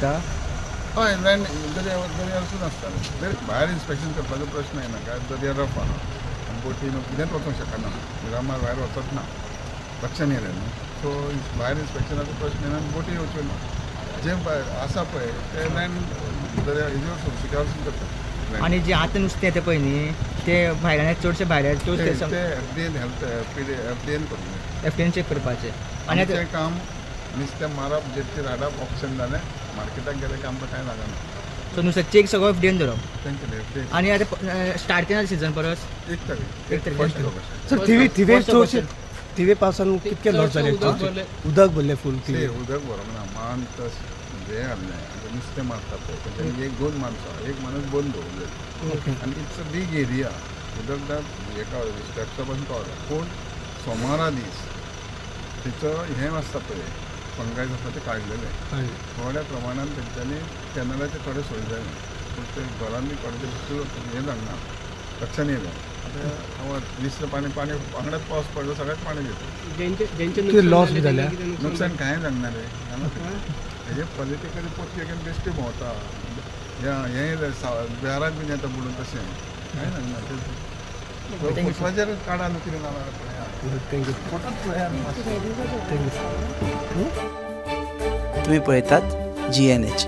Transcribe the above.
हय, लँड दर्यार वचून आसता. भायर इन्स्पेक्शन करपाचो प्रश्न येना, कारण दर्या रफ आहा आनी बोटीन कितेंच वचूंक शकना. मिरामार भायर वचत ना, लक्षान येयलें न्हू. सो भायर इन्स्पेक्शनाचो प्रश्न येना आनी बोटी येवच्यो ना. जे आसा पळय ते लँड दर्या हेजेर वचून सुक्या वचून करता. आनी जे आतां नुस्तें येता पळय न्ही, ते भायल्यान चडशे भायल्यान ते एफडीएन हेल्थ एफडीएन करूंक जाय. एफडीएन चॅक करपाचें. आनी आमचें काम नुस्तें मारप, जेट्टीर हाडप, ऑक्शन जालें, मार्केटाक गेलें की आमकां कांय लागना. सो नुस्तें चेक सगळो एफडीएन धरप तेंचे एफडीएन. आनी आतां स्टार्ट केन्ना सिजन परस? 1 तारीख. 1 तारीख. First August. Sir, थिवी थिवे चडशे थिवे पावसान कितके लॉस जाले? उदक भरलें फूल. ते उदक भरोंक ना, मान हें आहलें. आतां नुस्तें मारता पळय तेंच्यांनी एक दोन माणसां, एक माणूस बंद दवरले आनी it's a big area. उदक एका स्टेप्सा पासून पावता. पूण सोमारा दीस तेचो हें आसता पळय, फंगायस आसता, ते काडलेले थोड्या प्रमाणान तेंच्यांनी कॅनलाचे थोडे सोय जाले. पूण ते घरान बी थोडे हें जावंक ना, लक्षान येयलें. आतां दिसलें पाणी पाणी वांगडाच पावस पडलो, सगळ्याक पाणी घेतलें. कितें लॉस बी जाल्या? नुकसान कांय जावंक ना रे. हेजे पॉलिटिकली पोटके घेवन बेश्टे भोंवता. हें बिहाराक बीन येता बुडून, तशें कांय जावंक ना. फोटवाचेर काडा न्हू कितें जाल्यार पळया. Thank you. फोटोच पळया. Thank you. तुम्ही पळयतात GNH.